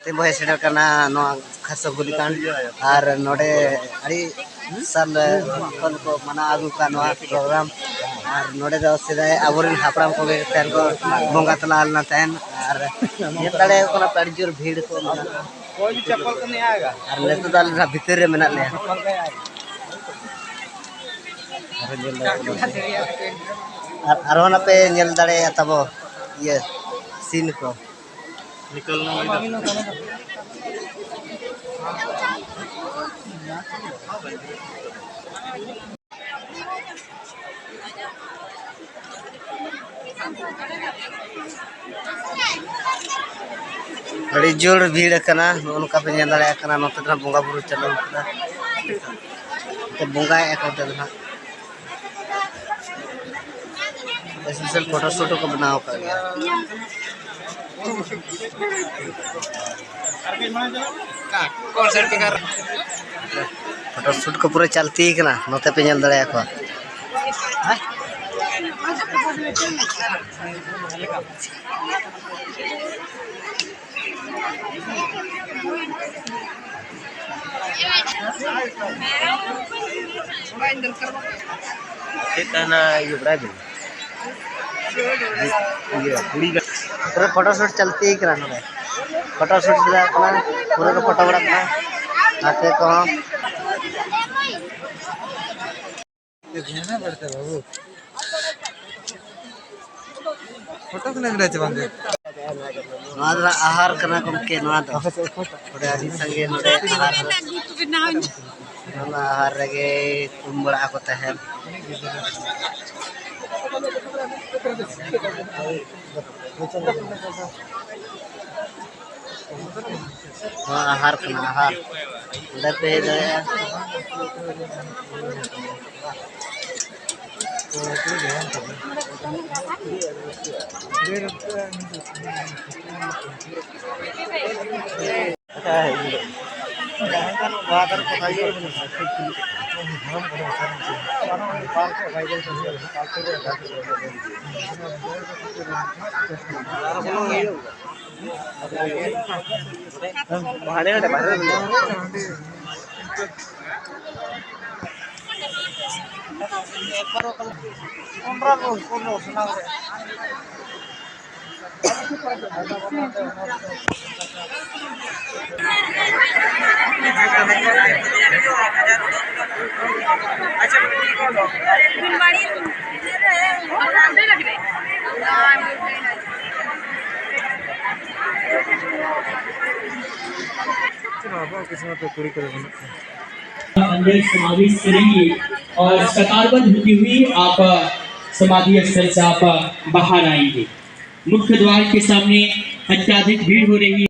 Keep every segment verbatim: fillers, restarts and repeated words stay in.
ᱛᱮᱦᱮᱧ ᱵᱚ ᱦᱮᱡ ᱥᱮᱴᱮᱨ ᱠᱟᱱᱟ ᱱᱚᱣᱟ ᱠᱷᱟᱥᱚ ᱜᱩᱞᱤᱠᱟᱱᱰ, ᱟᱨ ᱱᱚᱰᱮ ᱟᱹᱰᱤ ᱥᱟᱞ ᱠᱷᱚᱱ ᱠᱚ ᱢᱟᱱᱟᱣ ᱟᱹᱜᱩ ᱠᱟᱜ ᱱᱚᱣᱟ ᱯᱨᱳᱜᱨᱟᱢ᱾ ᱟᱨ ᱱᱚᱰᱮ ᱫᱚ ᱥᱮᱫᱟᱭ ᱟᱵᱚᱨᱮᱱ ᱦᱟᱯᱲᱟᱢ ᱠᱚᱜᱮ ᱛᱟᱦᱮᱱ ᱠᱚ ᱵᱚᱸᱜᱟ ᱛᱟᱞᱟ ᱞᱮᱱᱟ ᱛᱟᱦᱮᱱ, ᱟᱨ ᱧᱮᱞ ᱫᱟᱲᱮᱭᱟᱠᱚ ᱠᱟᱱᱟ ᱯᱮ ᱟᱹᱰᱤ ᱡᱳᱨ ᱵᱷᱤᱲ ᱠᱚ ᱢᱮᱱᱟᱜᱼᱟ᱾ ᱟᱨ ᱱᱤᱛᱚᱜ ᱫᱚ ᱟᱞᱮ ᱫᱚ ᱵᱷᱤᱛᱤᱨ ᱨᱮ ᱢᱮᱱᱟᱜ ᱞᱮᱭᱟ᱾ ᱟᱨᱦᱚᱸ ᱧᱮᱞ ᱫᱟᱲᱮᱭᱟᱜ ᱠᱟᱱᱟ ᱯᱮ᱾ ᱟᱨ ᱟᱨᱦᱚᱸ ᱱᱟᱯᱮ ᱧᱮᱞ ᱫᱟᱲᱮᱭᱟᱜᱼᱟ ᱛᱟᱵᱚ ᱤᱭᱟᱹ ᱥᱤᱱ ᱠᱚ᱾ ᱟᱹᱰᱤ ᱡᱳᱨ ᱵᱷᱤᱲ ᱟᱠᱟᱱᱟ᱾ ᱱᱚᱜᱼᱚ ᱱᱚᱝᱠᱟ ᱯᱮ ᱧᱮᱞ ᱫᱟᱲᱮᱭᱟᱜ ᱠᱟᱱᱟ, ᱱᱚᱛᱮ ᱫᱚ ᱦᱟᱸᱜ ᱵᱚᱸᱜᱟ ᱵᱩᱨᱩ ᱪᱟᱹᱞᱩ ᱟᱠᱟᱱᱟ᱾ ᱱᱚᱛᱮ ᱵᱚᱸᱜᱟᱭᱮᱫᱼᱟ ᱠᱚ ᱱᱚᱛᱮ ᱫᱚ ᱦᱟᱸᱜ᱾ ᱥᱯᱮᱥᱟᱞ ᱯᱷᱳᱴᱳ ᱥᱩᱴ ᱦᱚᱸᱠᱚ ᱵᱮᱱᱟᱣ ᱟᱠᱟᱫ ᱜᱮᱭᱟ᱾ ᱯᱷᱳᱴᱳ ᱥᱩᱴ ᱠᱚ ᱯᱩᱨᱟᱹ ᱪᱟᱞᱛᱤ ᱠᱟᱱᱟ, ᱱᱚᱛᱮ ᱯᱮ ᱧᱮᱞ ᱫᱟᱲᱮᱭᱟᱠᱚᱣᱟ᱾ ᱪᱮᱫ ᱛᱟᱦᱮᱱᱟ, ᱤᱭᱟᱹ ᱵᱟᱲᱟᱭ ᱵᱤᱱ? ᱤᱭᱟᱹ, ᱠᱩᱲᱤ ᱜᱟ-, ᱯᱩᱨᱟᱹ ᱯᱷᱳᱴᱳ ᱥᱩᱴ ᱪᱟᱞᱛᱤ ᱠᱟᱱᱟ ᱱᱚᱰᱮ᱾ ᱯᱷᱳᱴᱳ ᱥᱩᱴ ᱵᱟᱲᱟ ᱠᱟᱱᱟ, ᱯᱩᱨᱟᱹ ᱠᱚ ᱯᱷᱳᱴᱳ ᱵᱟᱲᱟ ᱠᱟᱱᱟ, ᱜᱟᱛᱮ ᱠᱚᱦᱚᱸ᱾ ᱫᱷᱮᱭᱟᱱ ᱵᱟᱹᱲᱛᱤ ᱵᱟᱹᱵᱩ᱾ ᱯᱷᱳᱴᱳ ᱠᱚ ᱞᱟᱜᱽ ᱨᱮ ᱪᱮ ᱵᱟᱝ ᱜᱮ? ᱱᱚᱣᱟ ᱫᱚ ᱟᱦᱟᱨ ᱠᱟᱱᱟ ᱜᱚᱢᱠᱮ, ᱱᱚᱣᱟ ᱫᱚ᱾ ᱱᱚᱰᱮ ᱟᱹᱰᱤ ᱥᱟᱸᱜᱮ ᱱᱚᱰᱮ ᱟᱦᱟᱨ᱾ ᱚᱱᱟ ᱟᱦᱟᱨ ᱨᱮᱜᱮ ᱩᱢ ᱵᱟᱲᱟᱜ ᱟᱠᱚ ᱛᱟᱦᱮᱸᱫ᱾ ᱱᱚᱣᱟ ᱟᱦᱟᱨ ᱠᱟᱱᱟ, ᱟᱦᱟᱨ᱾ ᱚᱸᱰᱮ ᱯᱮ ᱦᱮᱡ ᱫᱟᱲᱮᱭᱟᱜᱼᱟ᱾ अंदर समावेश करेंगे और कतारबद्ध होती हुई आप समाधि स्थल से आप बाहर आएंगे। मुख्य द्वार के सामने अत्याधिक भीड़ हो रही है।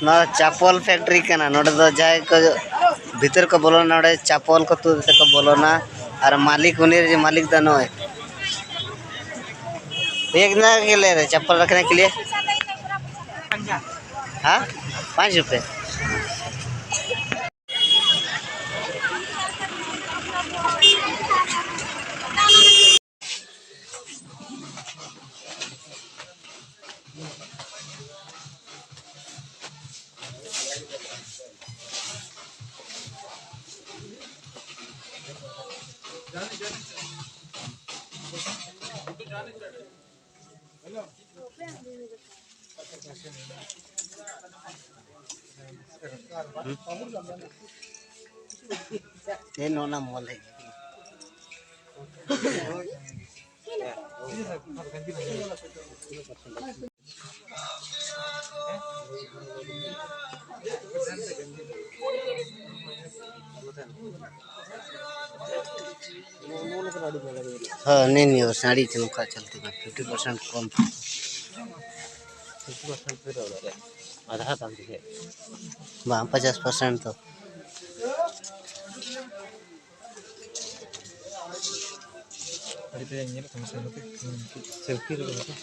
ᱱᱚᱣᱟ ᱪᱟᱯᱚᱞ ᱯᱷᱮᱠᱴᱨᱤ ᱠᱟᱱᱟ᱾ ᱱᱚᱰᱮ ᱫᱚ ᱡᱟᱦᱟᱸᱭ ᱠᱚ ᱵᱷᱤᱛᱟᱹᱨ ᱠᱚ ᱵᱚᱞᱚᱱᱟ, ᱱᱚᱰᱮ ᱪᱟᱯᱚᱞ ᱠᱚ ᱛᱩᱫ ᱠᱟᱛᱮ ᱠᱚ ᱵᱚᱞᱚᱱᱟ᱾ ᱟᱨ ᱢᱟᱹᱞᱤᱠ, ᱩᱱᱤ ᱨᱮ ᱢᱟᱹᱞᱤᱠ ᱫᱚ ᱱᱚᱜᱼᱚᱭ᱾ भैया, कितना के ले रहे? चप्पल रखने के लिए? हाँ, पाँच रुपये। ये नोना मॉल है। ᱦᱳᱭ, ᱱᱤᱭᱟᱹ ᱱᱤᱭᱟᱹ ᱵᱚᱨᱥᱟ ᱟᱹᱰᱤ ᱪᱮ ᱱᱚᱝᱠᱟ ᱪᱚᱞᱛᱤ ᱠᱟᱱᱟ, ᱯᱷᱤᱯᱴᱤ ᱯᱟᱨᱥᱮᱱᱴ ᱠᱚᱢ᱾ ᱵᱟᱝ, ᱯᱚᱪᱟᱥ ᱯᱟᱨᱥᱮᱱᱴ ᱫᱚ᱾ ᱟᱹᱰᱤ ᱛᱮ ᱧᱮᱞᱚᱜ ᱠᱟᱱᱟ ᱥᱮ ᱱᱚᱛᱮ? ᱦᱩᱸ, ᱥᱮᱞᱯᱷᱤ ᱨᱮ ᱫᱚᱦᱚ ᱠᱟᱜ᱾